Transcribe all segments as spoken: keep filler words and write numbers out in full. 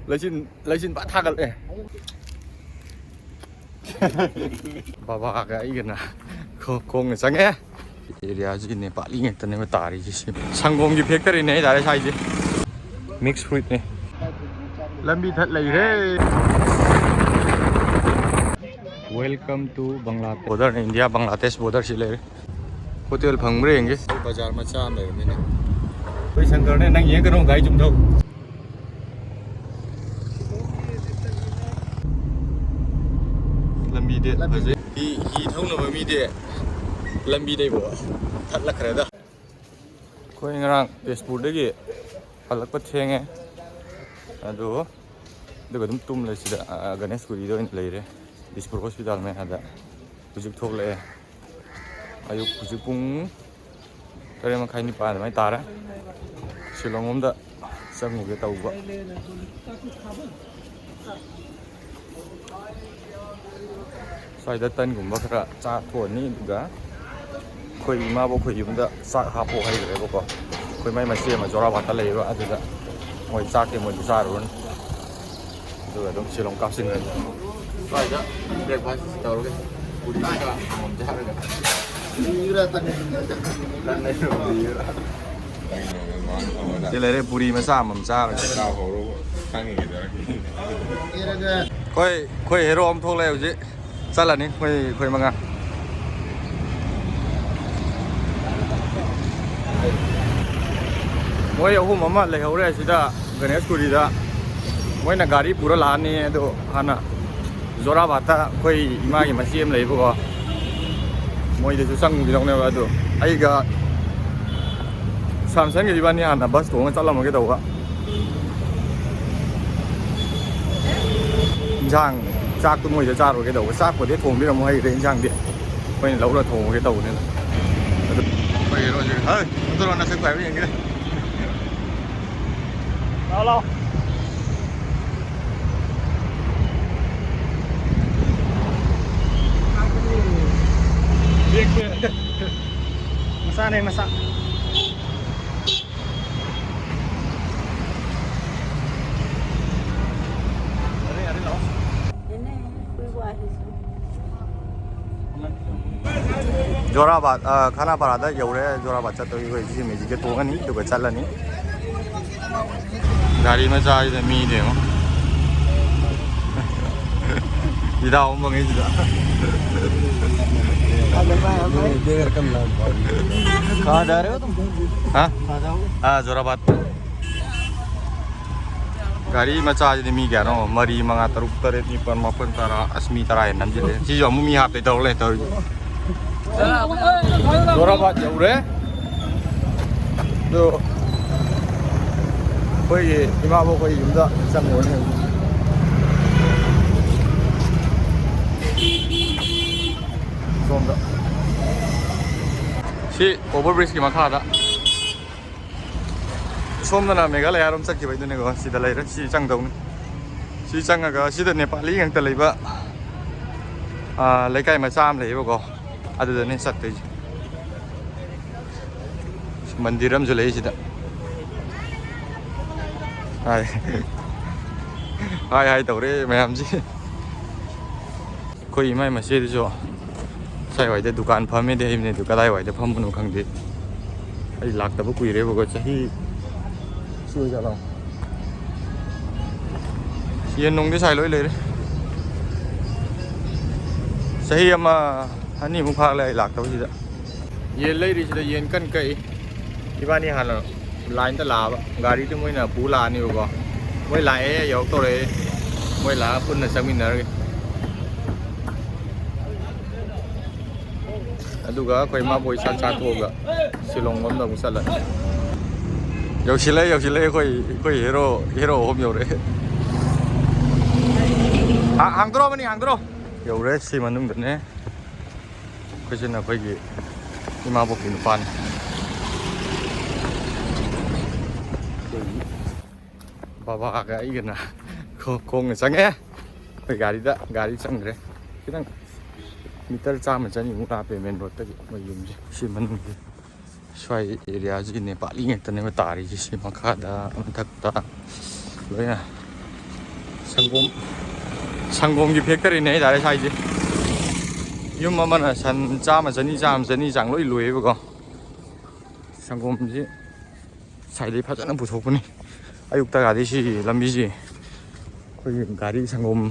ꯂꯩꯆꯤꯟ, ꯂꯩꯆꯤꯟ ꯐꯖ ꯊꯥꯒꯠꯂꯦ꯫ ꯕꯕꯥꯒ ꯑꯩꯒꯅ ꯈꯣ-, ꯈꯣꯡꯅ ꯆꯪꯉꯦ꯫ ꯑꯦꯔꯤꯌꯥꯁꯤ ꯅꯦꯄꯥꯂꯤ ꯉꯥꯛꯇꯅꯦꯕ ꯇꯥꯔꯤꯁꯦ꯫ ꯁꯤ ꯁꯪꯒꯣꯝꯒꯤ factoryꯅꯦ ꯍꯥꯏꯇꯥꯔꯦ ꯁ꯭ꯋꯥꯏꯁꯦ꯫ Mix fruitꯅꯦ꯫ ꯂꯝꯕꯤ ꯊꯠ ꯂꯩꯔꯦ꯫ Welcome to Bangladesh border, India Bangladesh border ꯁꯤ ꯂꯩꯔꯦ꯫ Hotel ꯐꯪꯕ꯭ꯔꯥ ꯌꯦꯡꯒꯦ꯫ ꯕꯖꯥꯔ ꯃꯆꯥ ꯑꯃ ꯂꯩꯔꯝꯃꯤꯅꯦ꯫ ꯑꯩꯈꯣꯏ ꯁꯪꯀꯔꯅꯦ, ꯅꯪ ꯌꯦꯡ ꯀꯩꯅꯣ, ꯒꯥꯔꯤ ꯆꯨꯝꯊꯧ꯫ ꯂꯝꯕꯤꯗꯤ ꯐꯖꯩ꯫ ꯍꯤ, ꯍꯤ ꯊꯧꯅꯕ ꯃꯤꯗꯤ ꯂꯝꯕꯤꯗꯩꯕꯨ ꯊꯠꯂꯛꯈ꯭ꯔꯦꯗ꯫ ꯑꯩꯈꯣꯏ ꯉꯔꯥꯡ ꯇꯦꯖꯄꯨꯔꯗꯒꯤ ꯍꯜꯂꯛꯄ ꯊꯦꯡꯉꯦ꯫ ꯑꯗꯨ, ꯑꯗꯨꯒ ꯑꯗꯨꯝ ꯇꯨꯝ ꯂꯩ ꯁꯤꯗ, ꯑ, ꯒꯅꯦꯁ ꯄꯨꯔꯤꯗ ꯑꯣꯏꯅ ꯂꯩꯔꯦ꯫ ꯗꯤꯁꯄꯨꯔ ꯍꯣꯁꯄꯤꯇꯥꯜ ꯃꯌꯥꯗ ꯍꯧꯖꯤꯛ ꯊꯣꯛꯂꯛꯑꯦ꯫ ꯑꯌꯨꯛ ꯍꯧꯖꯤꯛ ꯄꯨꯡ ꯇꯔꯦꯠ ꯃꯈꯥꯏ, ꯅꯤꯄꯥꯟ ꯑꯗꯨꯃꯥꯏꯅ ꯇꯥꯔꯦ꯫ ꯁꯤꯂꯣꯡ ꯂꯣꯝꯗ ꯆꯪꯉꯨꯒꯦ ꯇꯧꯕ꯫ ꯁ꯭ꯋꯥꯏꯗ ꯇꯟꯒꯨꯝꯕ ꯈꯔ ꯆꯥꯊꯣꯛꯑꯅꯤ, ꯑꯗꯨꯒ ꯑꯩꯈꯣꯏ ꯏꯃꯥꯕꯣꯛ ꯑꯩꯈꯣꯏ ꯌꯨꯝꯗ ꯆꯥꯛ ꯍꯥꯞꯄꯣ ꯍꯥꯏꯈ꯭ꯔꯦꯕꯀꯣ꯫ ꯑꯩꯈꯣꯏ ꯃꯥꯏ ꯃꯆꯦ ꯑꯃ ꯖꯣꯔꯥꯕꯥꯠꯇ ꯂꯩꯌꯦꯕ, ꯑꯗꯨꯗ ꯃꯣꯏ ꯆꯥꯛꯇꯤ ꯃꯣꯏꯗꯤ ꯆꯥꯔꯨꯔꯅꯤ꯫ ꯑꯗꯨꯒ ꯑꯗꯨꯝ ꯁꯤꯂꯣꯡ ꯀꯥꯞꯁꯤꯟꯈ꯭ꯔꯅꯤ꯫ ꯁ꯭ꯋꯥꯏꯗ breakfast ꯇꯧꯔꯒꯦ꯫ ꯄꯨꯔꯤ ꯃꯆꯥ ꯑꯃꯃꯝ ꯆꯥꯔꯒ꯫ ꯇꯟ ꯂꯩꯔꯨꯔ꯫ ꯁꯤ ꯂꯩꯔꯦ, ꯄꯨꯔꯤ ꯃꯆꯥ ꯑꯃꯃꯝ ꯆꯥꯔꯒ꯫ ꯆꯥꯎ ꯍꯧꯔꯕ ꯈꯪꯉꯤꯉꯩꯗ꯫ ꯑꯩꯈꯣꯏ, ꯑꯩꯈꯣꯏ ꯍꯦꯔꯣ ꯑꯃ ꯊꯣꯛꯂꯛꯑꯦ ꯍꯧꯖꯤꯛ꯫ ꯆꯠꯂꯅꯤ ꯑꯩꯈꯣꯏ, ꯑꯩꯈꯣꯏ ꯃꯉꯥ꯫ ꯃꯣꯏ ꯑꯍꯨꯝ ꯑꯃ ꯂꯩꯍꯧꯔꯦ ꯑꯁꯤꯗ ꯒꯅꯦꯁ ꯄꯨꯔꯤꯗ꯫ ꯃꯣꯏꯅ ꯒꯥꯔꯤ ꯄꯨꯔ ꯂꯥꯛꯑꯅꯤ, ꯑꯗꯣ ꯍꯥꯟꯅ ꯖꯣꯔꯥꯕꯥꯠꯇ ꯑꯩꯈꯣꯏ ꯏꯃꯥꯒꯤ ꯃꯆꯦ ꯑꯃ ꯂꯩꯕꯀꯣ, ꯃꯣꯏꯗꯁꯨ ꯆꯪꯉꯨꯈꯤꯗꯧꯅꯦꯕ꯫ ꯑꯗꯣ ꯑꯩꯒ ꯁꯥꯝꯁꯟꯒ ꯏꯕꯥꯅꯤ ꯍꯥꯟꯅ ꯕꯁ ꯇꯣꯡꯉ ꯆꯠꯂꯝꯃꯒꯦ ꯇꯧꯕ꯫ ꯏꯟꯁꯥꯡ, ꯆꯥꯛꯇꯣ ꯃꯣꯏꯗ ꯆꯥꯔꯨꯒꯦ ꯇꯧꯕ꯫ ꯆꯥꯛꯄꯨꯗꯤ ꯊꯣꯡꯕꯤꯔꯝꯃꯣ ꯍꯩꯔꯦ, ꯏꯟꯁꯥꯡꯗꯤ ꯑꯩꯈꯣꯏꯅ ꯂꯧꯔ ꯊꯣꯡꯉꯒꯦ ꯇꯧꯕꯅꯤꯅ꯫ ꯑꯗꯨ ꯑꯩꯈꯣꯏ ꯍꯦꯔꯣꯁꯦ, ꯍꯩ, ꯑꯝꯇ ꯂꯥꯛꯑꯣ, ꯅꯁꯛ ꯄꯥꯏꯕ ꯌꯦꯡꯒꯦ꯫ ꯂꯥꯛꯑꯣ, ꯂꯥꯛꯑꯣ꯫ ꯃꯆꯥꯅꯦ, ꯃꯆꯥ꯫ ꯖꯣꯔꯥꯕꯥꯠ, ꯑ, ꯈꯥꯅꯥꯄꯥꯔꯥꯗ ꯌꯧꯔꯦ꯫ ꯖꯣꯔꯥꯕꯥꯠ ꯆꯠꯇꯣꯏ ꯑꯩꯈꯣꯏ ꯁꯤ ꯃꯦꯖꯤꯛꯇ ꯇꯣꯡꯉꯅꯤ, ꯑꯗꯨꯒ ꯆꯠꯂꯅꯤ꯫ ꯒꯥꯔꯤ ꯃꯆꯥꯁꯤꯗ ꯃꯤꯗꯤ ꯌꯦꯡꯉꯣ꯫ ꯏꯗꯥꯎ ꯑꯃ ꯐꯪꯉꯤ ꯁꯤꯗ꯫ ꯀꯍꯥ ꯖꯥ ꯔꯦ ꯍꯣ ꯇꯨꯝ? ꯍꯥ? ꯑꯥ, ꯖꯣꯔꯥꯕꯥꯠ꯫ ꯒꯥꯔꯤ ꯃꯆꯥꯁꯤꯗꯤ ꯃꯤ ꯀꯌꯥꯅꯣ? ꯃꯔꯤ, ꯃꯉꯥ, ꯇꯔꯨꯛ, ꯇꯔꯦꯠ, ꯅꯤꯄꯥꯜ, ꯃꯥꯄꯜ, ꯇꯔꯥ꯫ ꯑꯁ, ꯃꯤ ꯇꯔꯥ ꯍꯦꯟꯅ ꯅꯝꯁꯤꯜꯂꯦ꯫ ꯁꯤꯁꯨ ꯑꯃꯨꯛ ꯃꯤ ꯍꯥꯞꯇꯣꯏ ꯇꯧꯔ ꯂꯩ ꯇꯧꯔꯤꯁꯦ꯫ ꯖꯣꯔꯥꯕꯥꯠ ꯌꯧꯔꯦ꯫ ꯑꯗꯨ ꯑꯩꯈꯣꯏꯒꯤ ꯏꯃꯥꯕꯣꯛ ꯑꯩꯈꯣꯏ ꯌꯨꯝꯗ ꯆꯪꯉꯨꯔꯅꯤ ꯍꯧꯖꯤꯛ꯫ ꯁꯣꯝꯗ꯫ ꯁꯤ ꯑꯣꯚꯔ ꯕ꯭ꯔꯤꯖꯀꯤ ꯃꯈꯥꯗ꯫ ꯁꯣꯝꯗꯅ ꯃꯦꯘꯥꯂꯌꯥꯔꯣꯝ ꯆꯠꯈꯤꯕꯩꯗꯨꯅꯦꯀꯣ꯫ ꯁꯤꯗ ꯂꯩꯔꯦ꯫ ꯁꯤ ꯆꯪꯗꯧꯅꯤ꯫ ꯁꯤ ꯆꯪꯉꯒ ꯁꯤꯗ ꯅꯦꯄꯥꯂꯤ ꯉꯥꯛꯇ ꯂꯩꯕ, ꯑꯥ, ꯂꯩꯀꯥꯏ ꯃꯆꯥ ꯑꯃ ꯂꯩꯌꯦꯕꯀꯣ꯫ ꯑꯗꯨꯗꯅꯦ ꯆꯠꯇꯣꯏꯁꯦ꯫ ꯃꯟꯗꯤꯔ ꯑꯃꯁꯨ ꯂꯩ ꯁꯤꯗ꯫ ꯍꯥꯏ꯫ ꯍꯥꯏ ꯍꯥꯏ ꯇꯧꯔꯦ ꯃꯌꯥꯝꯁꯤ꯫ ꯑꯩꯈꯣꯏ ꯏꯃꯥꯏ ꯃꯆꯦꯗꯨꯁꯨ ꯁ꯭ꯋꯥꯏꯋꯥꯏꯗ ꯗꯨꯀꯥꯟ ꯐꯝꯃꯦꯗꯤ ꯍꯥꯏꯕꯅꯤ, ꯑꯗꯨ ꯀꯗꯥꯏꯋꯥꯏꯗ ꯐꯝꯕꯅꯣ ꯈꯪꯗꯦ꯫ ꯑꯩ ꯂꯥꯛꯇꯕ ꯀꯨꯏꯔꯦꯕꯀꯣ, ꯆꯍꯤ ꯁꯨꯔꯖꯥꯠꯂꯣ? ꯌꯦꯟ ꯅꯨꯡꯗꯤ ꯁꯥꯏ ꯂꯣꯏ ꯂꯩꯔꯦ꯫ ꯆꯍꯤ ꯑꯃ ꯑꯅꯤꯃꯨꯛ ꯐꯥꯔꯦ ꯑꯩ ꯂꯥꯛꯇꯕꯁꯤꯗ꯫ ꯌꯦꯟ ꯂꯩꯔꯤꯁꯤꯗ ꯌꯦꯟ ꯀꯟ ꯀꯛꯏ꯫ ꯏꯕꯥꯅꯤ ꯍꯥꯟꯅ ꯂꯥꯏꯟꯗ ꯂꯥꯛꯑꯕ, ꯒꯥꯔꯤꯗꯤ ꯃꯣꯏꯅ ꯄꯨ ꯂꯥꯛꯑꯅꯤꯕꯀꯣ꯫ ꯃꯣꯏ ꯂꯥꯛꯑꯦ, ꯌꯧꯔꯛꯇꯧꯔꯦ꯫ ꯃꯣꯏ ꯂꯥꯛꯑ ꯄꯨꯟꯅ ꯆꯪꯃꯤꯟꯅꯔꯒꯦ꯫ ꯑꯗꯨꯒ ꯑꯩꯈꯣꯏ ꯏꯃꯥꯕꯣꯏ ꯆꯥꯛ ꯆꯥꯊꯣꯛꯑꯒ ꯁꯤꯂꯣꯡ ꯂꯣꯝꯗ ꯑꯃꯨꯛ ꯆꯠꯂꯅꯤ꯫ ꯌꯧꯁꯤꯜꯂꯛꯑꯦ, ꯌꯧꯁꯤꯜꯂꯛꯑꯦ꯫ ꯑꯩꯈꯣꯏ, ꯑꯩꯈꯣꯏ ꯍꯦꯔꯣ, ꯍꯦꯔꯣ ꯑꯍꯨꯝ ꯌꯧꯔꯛꯑꯦ꯫ ꯍꯥ-, ꯍꯥꯡꯗꯣꯔꯛꯑꯣ ꯃꯅꯤꯡ, ꯍꯥꯡꯗꯣꯔꯛꯑꯣ꯫ ꯌꯧꯔꯦ ꯁꯤ ꯃꯅꯨꯡꯗꯅꯦ꯫ ꯑꯩꯈꯣꯏꯁꯤꯅ ꯑꯩꯈꯣꯏꯒꯤ ꯏꯃꯥꯕꯣꯛꯀꯤ ꯅꯨꯄꯥꯅꯤ꯫ ꯑꯩꯈꯣꯏꯒꯤ ꯕꯕꯥꯒ ꯑꯩꯒꯅ ꯈꯣ-, ꯈꯣꯡꯅ ꯆꯪꯉꯛꯑꯦ꯫ ꯑꯩꯈꯣꯏ ꯒꯥꯔꯤꯗ, ꯒꯥꯔꯤ ꯆꯪꯈ꯭ꯔꯦ꯫ ꯈꯤꯇꯪ ꯃꯤꯇꯔ ꯆꯥꯝꯃ ꯆꯅꯤꯃꯨꯛ ꯂꯥꯞꯄꯦ ꯃꯦꯟ ꯔꯣꯗꯇꯒꯤ ꯃꯣꯏ ꯌꯨꯝꯁꯦ꯫ ꯁꯤ ꯃꯅꯨꯡꯁꯦ ꯁ꯭ꯋꯥꯏ ꯑꯦꯔꯤꯌꯥꯁꯤꯒꯤ ꯅꯦꯄꯥꯂꯤ ꯉꯥꯛꯇꯅꯦꯕ ꯇꯥꯔꯤꯁꯦ꯫ ꯁꯤ ꯃꯈꯥꯗ, ꯃꯊꯛꯇ ꯂꯣꯏꯅ ꯁꯪꯒꯣꯝ, ꯁꯪꯒꯣꯝꯒꯤ ꯐꯦꯛꯇꯔꯤꯅꯦ ꯍꯥꯏꯇꯥꯔꯦ ꯁ꯭ꯋꯥꯏꯁꯦ꯫ ꯌꯨꯝ ꯑꯃꯅ ꯁꯟ ꯆꯥꯝꯃ, ꯆꯅꯤ, ꯆꯥꯝꯃ, ꯆꯅꯤ ꯆꯥꯡ ꯂꯣꯏ ꯂꯣꯏꯌꯦꯕꯀꯣ꯫ ꯁꯪꯒꯣꯝꯁꯤ ꯁꯥꯏꯗꯩ ꯐꯖꯅ ꯄꯨꯊꯣꯛꯄꯅꯤ꯫ ꯑꯌꯨꯛꯇꯒꯗꯤ ꯁꯤ ꯂꯝꯕꯤꯁꯤ ꯑꯩꯈꯣꯏꯒꯤ ꯒꯥꯔꯤ ꯁꯪꯒꯣꯝ,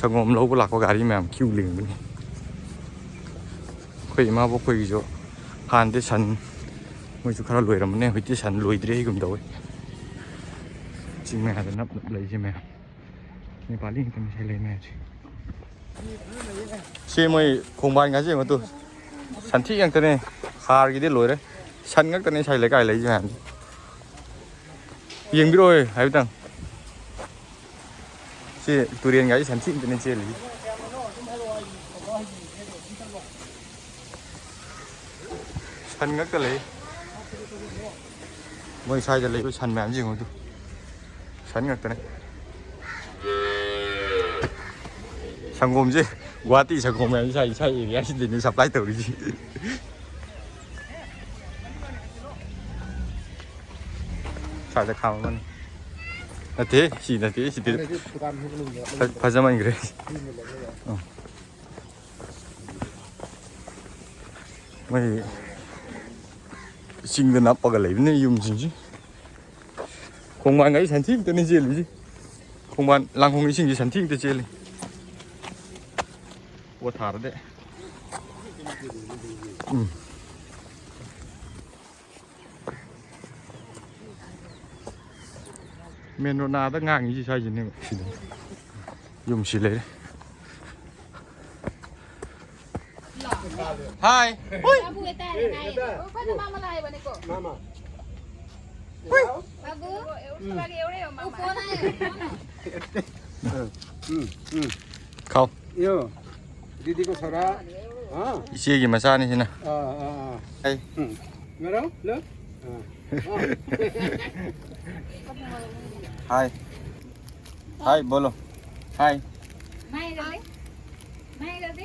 ꯁꯪꯒꯣꯝ ꯂꯧꯕ ꯂꯥꯛꯄ ꯒꯥꯔꯤ ꯃꯌꯥꯝ ꯀ꯭ꯌꯨ ꯂꯦꯡꯕꯅꯤ꯫ ꯑꯩꯈꯣꯏ ꯏꯃꯥꯕꯣꯛ ꯈꯣꯏꯒꯤꯁꯨ ꯍꯥꯟꯅꯗꯤ ꯁꯟ, ꯃꯣꯏꯁꯨ ꯈꯔ ꯂꯣꯏꯔꯝꯕꯅꯦ, ꯍꯧꯖꯤꯛꯇꯤ ꯁꯟ ꯂꯣꯏꯗ꯭ꯔꯦ ꯍꯥꯏꯒꯨꯝ ꯇꯧꯋꯦ꯫ ꯆꯤꯡ ꯃꯌꯥꯗ ꯅꯞ ꯅꯞ ꯂꯩꯁꯦ ꯃꯌꯥꯝ꯫ ꯅꯦꯄꯥꯂꯤ ꯉꯥꯛꯇꯅꯤ ꯁꯤ ꯂꯩ ꯃꯌꯥꯝꯁꯦ꯫ ꯁꯤ ꯃꯣꯏ ꯈꯣꯡꯕꯥꯟ ꯉꯥꯁꯦ ꯌꯦꯡꯉꯣ ꯇꯨ꯫ ꯁꯟꯊꯤ ꯉꯥꯛꯇꯅꯦ꯫ ꯍꯥꯔꯒꯤꯗꯤ ꯂꯣꯏꯔꯦ꯫ ꯁꯟ ꯉꯥꯛꯇꯅꯦ ꯁ꯭ꯋꯥꯏ ꯂꯩꯀꯥꯏ ꯂꯩꯁꯦ ꯃꯌꯥꯝꯁꯦ꯫ ꯌꯦꯡꯕꯤꯔꯛꯑꯣ ꯍꯥꯏꯐꯦꯠꯇꯪ꯫ ꯁꯤ ꯇꯨꯔꯦꯟꯒꯥꯏꯁꯤ ꯁꯟꯊꯤ ꯉꯥꯛꯇꯅꯦ ꯆꯦꯜꯂꯤꯁꯦ꯫ ꯁꯟ ꯉꯥꯛꯇ ꯂꯩ꯫ ꯃꯣꯏ ꯁ꯭ꯋꯥꯏꯗ ꯂꯩꯕ ꯁꯟ ꯃꯌꯥꯝꯁꯤ ꯌꯦꯡꯉꯨ ꯑꯗꯨ꯫ ꯁꯟ ꯉꯥꯛꯇꯅꯦ꯫ ꯁꯪꯒꯣꯝꯁꯦ ꯒꯨꯍꯥꯇꯤ ꯁꯪꯒꯣꯝ ꯃꯌꯥꯝꯁꯤ ꯁ꯭ꯋꯥꯏ, ꯁ꯭ꯋꯥꯏ ꯑꯦꯔꯤꯌꯥꯁꯤꯗꯅꯤ ꯁꯄ꯭ꯂꯥꯏ ꯇꯧꯔꯤꯁꯤ꯫ ꯁ꯭ꯋꯥꯏꯗ ꯈꯥꯝꯃꯝꯃꯅꯤ꯫ ꯅꯠꯇꯦ, ꯁꯤ ꯅꯠꯇꯦ, ꯁꯤꯗꯤ ꯐ-, ꯐꯖꯃꯟꯈ꯭ꯔꯦ꯫ ꯎꯝ꯫ ꯃꯣꯏ ꯆꯤꯡꯗ ꯅꯞꯄꯒ ꯂꯩꯕꯅꯦ ꯌꯨꯝꯁꯤꯡꯁꯤ꯫ ꯈꯣꯡꯕꯥꯟꯒ ꯑꯩ ꯁꯟꯊꯤ ꯉꯥꯛꯇꯅꯦ ꯆꯦꯜꯂꯤꯁꯤ꯫ ꯈꯣꯡꯕꯥꯟ ꯂꯥꯡꯈꯣꯡ ꯏꯁꯤꯡꯁꯤ ꯁꯟꯊꯤ ꯉꯥꯛꯇ ꯆꯦꯜꯂꯤ꯫ ꯄꯣꯠ ꯊꯥꯔꯗꯤ꯫ ꯎꯝ꯫ ꯃꯦꯟ ꯔꯣꯗ ꯅꯥꯗ ꯉꯥꯡꯉꯤꯁꯤ ꯁ꯭ꯋꯥꯏꯁꯤꯅꯦꯕ ꯁꯤꯗ꯫ ꯌꯨꯝꯁꯤ ꯂꯩꯔꯦ꯫ ꯍꯥꯏ꯫ ꯍꯣꯏ꯫ ꯕꯥꯕꯨ ꯍꯦꯛꯇ ꯍꯥꯏꯔꯦ, ꯍꯥꯏꯌꯦ꯫ ꯑꯣ, ꯑꯩꯈꯣꯏꯅ ꯃꯥ ꯑꯃ ꯂꯥꯛꯑꯦꯕꯅꯦꯀꯣ꯫ ꯃꯥꯃ꯫ ꯍꯣꯏ꯫ ꯕꯥꯕꯨ꯫ ꯎꯝ꯫ ꯐꯣꯟ ꯍꯥꯏꯌꯦ꯫ ꯎꯝ, ꯎꯝ꯫ ꯈꯥꯎ꯫ ꯌꯣ꯫ ꯗꯤꯗꯤ ꯀꯣ ꯁꯣꯔꯥ꯫ ꯍꯥ? ꯏꯆꯦꯒꯤ ꯃꯆꯥꯅꯤ ꯁꯤꯅ꯫ ꯑꯥ, ꯑꯥ, ꯑꯥ꯫ ꯑꯩ꯫ ꯎꯝ꯫ ꯉꯔꯥꯎ? ꯂꯣ? ꯑꯥ꯫ ꯍꯥꯏ꯫ ꯍꯥꯏ, ꯕꯣꯂꯣ꯫ ꯍꯥꯏ꯫ ꯃꯥꯏ ꯒꯗꯦ? ꯃꯥꯏ ꯒꯗꯦ?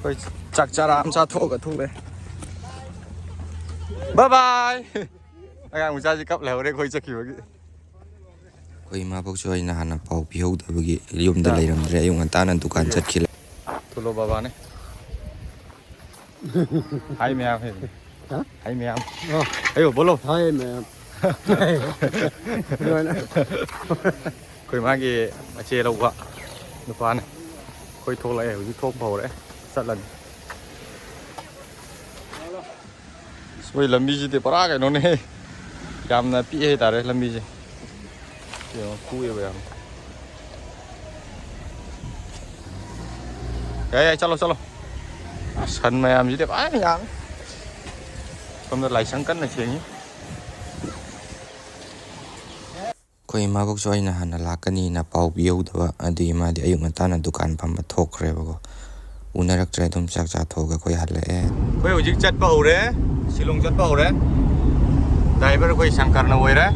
ꯑꯩꯈꯣꯏ ꯆꯥꯛ ꯆꯔꯥ ꯑꯃ ꯆꯥꯊꯣꯛꯑꯒ ꯊꯣꯛꯂꯛꯑꯦ꯫ ꯕꯥꯏ ꯕꯥꯏ꯫ ꯑꯉꯥꯡ ꯃꯆꯥꯁꯤ ꯀꯞ ꯂꯩꯍꯧꯔꯦ ꯑꯩꯈꯣꯏ ꯆꯠꯈꯤꯕꯒꯤ꯫ ꯑꯩꯈꯣꯏ ꯏꯃꯥꯕꯣꯛꯁꯨ ꯑꯩꯅ ꯍꯥꯟꯅ ꯄꯥꯎ ꯄꯤꯍꯧꯗꯕꯒꯤ ꯌꯨꯝꯗ ꯂꯩꯔꯝꯗ꯭ꯔꯦ꯫ ꯑꯌꯨꯛ ꯉꯟꯇꯥꯅ ꯗꯨꯀꯥꯟ ꯆꯠꯈꯤ꯫ ꯊꯨꯂꯣ ꯕꯕꯥꯅꯦ꯫ ꯍꯥꯏ ꯃꯌꯥꯝ ꯍꯦ꯫ ꯍꯥ? ꯍꯥꯏ ꯃꯌꯥꯝ꯫ ꯑꯣ꯫ ꯑꯌꯣ, ꯕꯣꯂꯣ꯫ ꯍꯥꯏ ꯃꯌꯥꯝ꯫ ꯑꯗꯨꯃꯥꯏꯅ꯫ ꯑꯩꯈꯣꯏ ꯃꯥꯒꯤ ꯃꯆꯦ ꯂꯧꯕ ꯅꯨꯄꯥꯅꯦ꯫ ꯑꯩꯈꯣꯏ ꯊꯣꯛꯂꯛꯑꯦ, ꯍꯧꯖꯤꯛ ꯊꯣꯛꯄ ꯍꯧꯔꯦ꯫ ꯆꯠꯂꯅꯤ꯫ ꯑꯁ, ꯃꯣꯏ ꯂꯝꯕꯤꯁꯤꯗꯤ ꯄꯨꯔꯥ ꯀꯩꯅꯣꯅꯦꯍꯦ꯫ ꯌꯥꯝꯅ ꯄꯤꯛꯑꯦ ꯍꯥꯏꯇꯥꯔꯦ ꯂꯝꯕꯤꯁꯦ꯫ ꯌꯦꯡꯉꯣ, ꯀꯨꯏꯑꯦꯕ ꯌꯥꯝ꯫ ꯌꯥꯏ, ꯌꯥꯏ, ꯆꯠꯂꯣ, ꯆꯠꯂꯣ꯫ ꯑꯁ, ꯁꯟ ꯃꯌꯥꯝꯁꯤꯗꯤ ꯐꯖꯅ ꯌꯥꯝꯃꯤ꯫ ꯁꯣꯝꯗ ꯂꯥꯏꯁꯪ ꯀꯟꯅ ꯁꯦꯡꯉꯤ꯫ ꯑꯩꯈꯣꯏ ꯏꯃꯥꯕꯣꯛꯁꯨ ꯑꯩꯅ ꯍꯥꯟꯅ ꯂꯥꯛꯀꯅꯤꯅ ꯄꯥꯎ ꯄꯤꯍꯧꯗꯕ, ꯑꯗꯨꯒꯤ ꯃꯥꯗꯤ ꯑꯌꯨꯛ ꯉꯟꯇꯥꯅ ꯗꯨꯀꯥꯟ ꯐꯝꯕ ꯊꯣꯛꯈ꯭ꯔꯦꯕꯀꯣ꯫ ꯎꯅꯔꯛꯇ꯭ꯔꯦ꯫ ꯑꯗꯨꯝ ꯆꯥꯛ ꯆꯥꯊꯣꯛꯑꯒ ꯑꯩꯈꯣꯏ ꯍꯜꯂꯛꯑꯦ꯫ ꯑꯩꯈꯣꯏ ꯍꯧꯖꯤꯛ ꯆꯠꯄ ꯍꯧꯔꯦ, ꯁꯤꯂꯣꯡ ꯆꯠꯄ ꯍꯧꯔꯦ꯫ ꯗ꯭ꯔꯥꯏꯚꯔ ꯑꯩꯈꯣꯏ ꯁꯪꯀꯔꯅ ꯑꯣꯏꯔꯦ꯫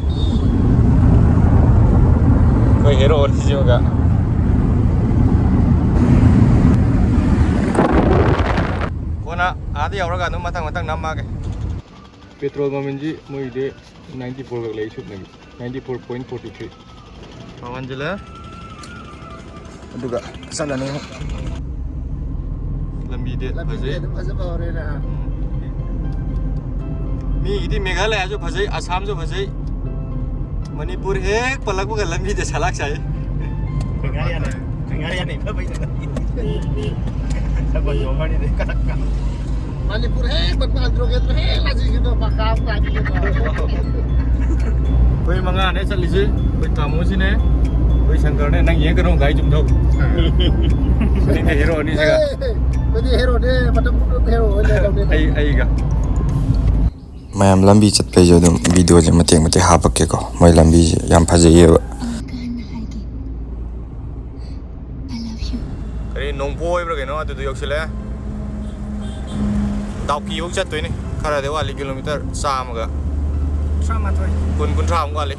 ꯑꯩꯈꯣꯏ ꯍꯦꯔꯣ ꯑꯅꯤꯁꯤꯃꯒ꯫ ꯀꯣꯟꯅ ꯑꯥꯗ ꯌꯧꯔꯒ ꯑꯗꯨꯝ ꯃꯊꯪ ꯃꯊꯪ ꯅꯝꯃꯛꯑꯒꯦ꯫ ꯄꯦꯇ꯭ꯔꯣꯜ ꯃꯃꯜꯁꯤ ꯃꯣꯏꯒꯤꯗꯤ ninety four ꯈꯛ ꯂꯩ ꯁꯨꯞꯅꯒꯤ꯫ Ninety four point forty three꯫ ꯃꯃꯜꯁꯤꯂ ꯑꯗꯨꯒ ꯆꯠꯂꯅꯤ ꯑꯃꯨꯛ꯫ ꯂꯝꯕꯤꯗꯤ ꯂꯝꯕꯤꯗꯤ ꯐꯖꯩ꯫ ꯑꯗꯨꯝ ꯐꯖꯕ ꯍꯧꯔꯦꯅ꯫ ꯎꯝ꯫ ꯃꯤꯒꯤꯗꯤ ꯃꯦꯘꯥꯂꯌꯥꯁꯨ ꯐꯖꯩ, ꯑꯁꯥꯝꯁꯨ ꯐꯖꯩ꯫ ꯃꯅꯤꯄꯨꯔ ꯍꯦꯛ ꯄꯜꯂꯛꯄꯒ ꯂꯝꯕꯤꯗ ꯁꯂꯥꯛ ꯁꯥꯏ꯫ ꯀꯪꯉꯥ ꯌꯥꯅꯤ, ꯀꯪꯉꯥ ꯌꯥꯅꯤ ꯐꯕꯩꯗ꯫ ꯁꯒꯣꯜ ꯌꯣꯡꯉꯥꯅꯤꯗ ꯀꯔꯛꯀ꯫ ꯃꯅꯤꯄꯨꯔ ꯍꯦꯛ ꯄꯟꯕ ꯑꯟꯗ꯭ꯔꯣ ꯀꯦꯟꯗ꯭ꯔ ꯍꯦꯛ ꯂꯥꯛꯁꯤꯟꯈꯤꯕꯗꯣ ꯄꯀꯥ ꯑꯃ ꯇꯥꯈꯤꯒꯦ ꯇꯧꯔꯦ꯫ ꯑꯩꯈꯣꯏ ꯃꯉꯥꯅꯦ ꯆꯠꯂꯤꯁꯤ꯫ ꯑꯩꯈꯣꯏ ꯇꯥꯃꯣꯁꯤꯅꯦ, ꯑꯩꯈꯣꯏ ꯁꯪꯀꯔꯅꯦ꯫ ꯅꯪ ꯌꯦꯡ ꯀꯩꯅꯣ ꯒꯥꯔꯤ ꯆꯨꯝꯊꯧ꯫ ꯃꯅꯤꯡꯗ ꯍꯦꯔꯣ ꯑꯅꯤꯁꯤꯒ꯫ ꯑꯦ, ꯑꯩꯈꯣꯏꯗꯤ ꯍꯦꯔꯣꯅꯦ, ꯃꯇꯝ ꯄꯨꯝꯅꯃꯛꯇ ꯍꯦꯔꯣ ꯑꯣꯏ ꯂꯩꯔꯕꯅꯤꯅ꯫ ꯑꯩ, ꯑꯩꯒ꯫ ꯃꯌꯥꯝ ꯂꯝꯕꯤ ꯆꯠꯄꯩꯁꯨ ꯑꯗꯨꯝ ꯚꯤꯗꯤꯑꯣꯁꯦ ꯃꯇꯦꯛ ꯃꯇꯦꯛ ꯍꯥꯞꯄꯛꯀꯦꯀꯣ꯫ ꯃꯣꯏ ꯂꯝꯕꯤꯁꯦ ꯌꯥꯝ ꯐꯖꯩꯌꯦꯕ꯫ ꯑꯃꯨꯛꯀ ꯍꯟꯅ ꯍꯥꯏꯒꯦ꯫ I love you꯫ ꯀꯔꯤ ꯅꯣꯡꯄꯣꯛ ꯑꯣꯏꯕ꯭ꯔꯥ ꯀꯩꯅꯣ ꯑꯗꯨꯗ ꯌꯧꯁꯤꯜꯂꯛꯑꯦ꯫ ꯗꯥꯎꯀꯤ ꯐꯧ ꯆꯠꯇꯣꯏꯅꯤ꯫ ꯈꯔꯗꯤ ꯋꯥꯠꯂꯤ, ꯀꯤꯂꯣꯃꯤꯇꯔ ꯆꯥꯝꯃꯒ ꯇꯔꯥꯃꯥꯊꯣꯏ꯫ ꯀꯨꯟ, ꯀꯨꯟꯊ꯭ꯔꯥꯃꯨꯛ ꯋꯥꯠꯂꯤ꯫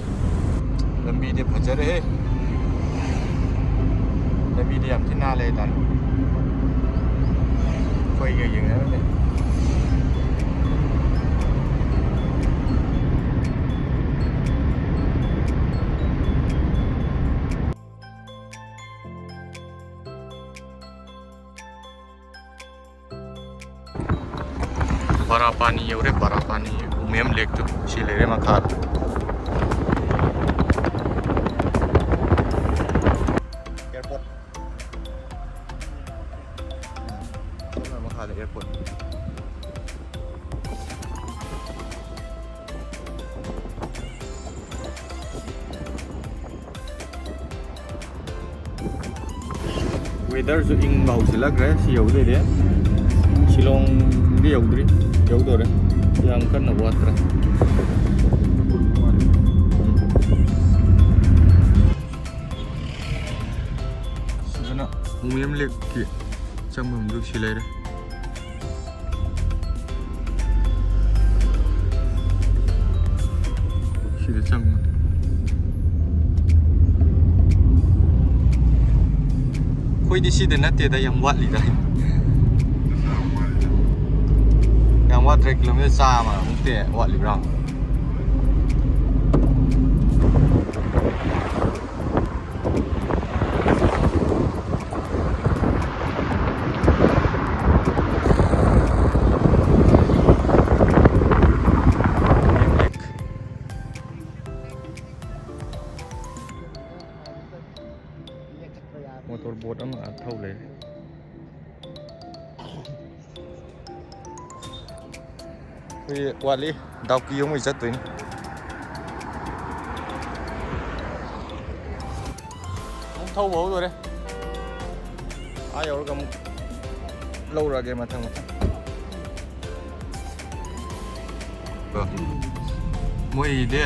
ꯂꯝꯕꯤꯗꯤ ꯐꯖꯔꯦꯍꯦ꯫ ꯂꯝꯕꯤꯗꯤ ꯌꯥꯝ ꯊꯤ ꯅꯥꯜꯂꯦ ꯍꯥꯏꯇꯥꯔꯦ꯫ ꯑꯩꯈꯣꯏꯒ ꯌꯦꯡꯅꯔꯗꯤ꯫ ꯕꯥꯔꯥꯄꯥꯅꯤ ꯌꯧꯔꯦ, ꯕꯥꯔꯥꯄꯥꯅꯤ ꯎꯃꯤꯌꯝ ꯂꯦꯛꯇꯨ ꯁꯤ ꯂꯩꯔꯦ ꯃꯈꯥꯗ꯫ ꯑꯦꯌꯔꯄꯣꯔꯠ꯫ ꯁꯣꯝꯅ ꯃꯈꯥꯗ ꯑꯦꯌꯔꯄꯣꯔꯠ꯫ ꯋꯦꯗꯔꯁꯨ ꯏꯪꯕ ꯍꯧꯁꯤꯜꯂꯛꯈ꯭ꯔꯦ꯫ ꯁꯤ ꯌꯧꯗꯣꯏꯔꯦ꯫ ꯁꯤꯂꯣꯡꯗꯤ ꯌꯧꯗ꯭ꯔꯤ, ꯌꯧꯗꯣꯔꯦ꯫ ꯌꯥꯝ ꯀꯟꯅ ꯋꯥꯠꯇ꯭ꯔꯦ꯫ ꯁꯤꯗꯅ ꯎꯃꯤꯌꯝ ꯂꯦꯛꯀꯤ ꯆꯪꯐꯝꯗꯨ ꯁꯤ ꯂꯩꯔꯦ꯫ ꯁꯤꯗ ꯆꯪꯕꯅꯤ꯫ ꯑꯩꯈꯣꯏꯗꯤ ꯁꯤꯗ ꯅꯠꯇꯦꯗ, ꯌꯥꯝ ꯋꯥꯠꯂꯤꯗ꯫ ꯌꯥꯝ ꯋꯥꯠꯇ꯭ꯔꯦ, ꯀꯤꯂꯣꯃꯤꯇꯔ ꯆꯥꯝꯃꯃꯨꯛꯇꯤ ꯋꯥꯠꯂꯤꯕ꯭ꯔꯥ? ꯃꯣꯇꯣꯔ ꯕꯣꯠ ꯑꯃ ꯑꯥ ꯊꯧ ꯂꯩꯔꯦ꯫ ꯑꯩꯈꯣꯏ ꯋꯥꯠꯂꯤ, ꯗꯥꯎꯀꯤ ꯑꯃꯨꯛ ꯆꯠꯇꯣꯏꯅꯤ꯫ ꯑꯃꯨꯛ ꯊꯧꯕ ꯍꯧꯗꯣꯔꯦ꯫ ꯑꯥ ꯌꯧꯔꯒ ꯑꯃꯨꯛ ꯂꯧꯔꯛꯑꯒꯦ ꯃꯊꯪ ꯃꯊꯪ꯫ ꯀꯣ꯫ ꯃꯣꯏꯒꯤꯗꯤ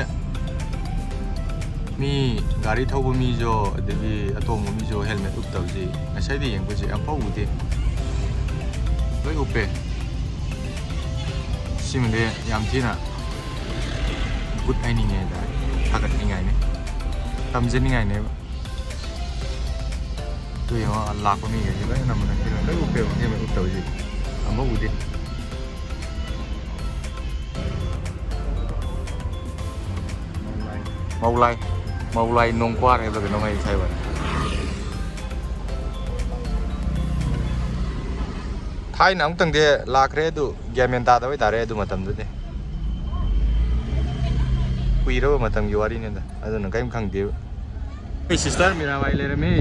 ꯃꯤ ꯒꯥꯔꯤ ꯊꯧꯕ ꯃꯤꯁꯨ ꯑꯗꯒꯤ ꯑꯇꯣꯡꯕ ꯃꯤꯁꯨ ꯍꯦꯜꯃꯦꯠ ꯎꯞꯇꯕꯁꯤ ꯉꯁꯥꯏꯗ ꯌꯦꯡꯕꯁꯦ ꯑꯝꯐꯥꯎ ꯎꯗꯦ꯫ ꯂꯣꯏ ꯎꯞꯄꯦ꯫ ꯁꯤꯃꯗꯤ ꯌꯥꯝ ꯊꯤꯅ ꯒꯨꯗ ꯍꯥꯏꯅꯤꯡꯉꯦ ꯍꯥꯏꯇꯥꯔꯦ꯫ ꯊꯥꯒꯠꯅꯤꯡꯉꯥꯏꯅꯤ꯫ ꯇꯝꯖꯅꯤꯡꯉꯥꯏꯅꯦꯕ꯫ ꯑꯗꯨ ꯌꯦꯡꯉꯣ, ꯂꯥꯛꯄ ꯃꯤꯈꯩꯁꯦ ꯂꯣꯏꯅ ꯅꯝꯕꯅ ꯂꯣꯏ ꯎꯞꯄꯦꯕ, ꯍꯦꯜꯃꯦꯠ ꯎꯞꯇꯕꯁꯦ ꯑꯝꯐꯥꯎ ꯎꯗꯦ꯫ ꯃꯧꯂꯥꯏ, ꯃꯧꯂꯥꯏ ꯅꯣꯡꯀ꯭ꯋꯥꯔ ꯍꯥꯏꯕ꯭ꯔꯥ ꯀꯩꯅꯣꯝ ꯍꯥꯏ ꯁ꯭ꯋꯥꯏ ꯋꯥꯏ꯫ ꯑꯩꯅ ꯑꯃꯨꯛꯇꯪꯗꯤ ꯂꯥꯛꯈ꯭ꯔꯦ, ꯑꯗꯨ ꯒ꯭ꯌꯥꯟ ꯃꯦꯟ ꯇꯥꯗꯕ ꯍꯥꯏꯇꯥꯔꯦ꯫ ꯑꯗꯨ ꯃꯇꯝꯗꯨꯗꯤ ꯀꯨꯏꯔꯕ ꯃꯇꯝꯒꯤ ꯋꯥꯔꯤꯅꯤꯗ, ꯑꯗꯨꯅ ꯀꯔꯤꯝ ꯈꯪꯗꯦꯕ꯫ ꯑꯩ ꯁꯤꯁꯇꯔ ꯃꯤꯔꯥꯕꯥꯏ ꯂꯩꯔꯝꯃꯤ꯫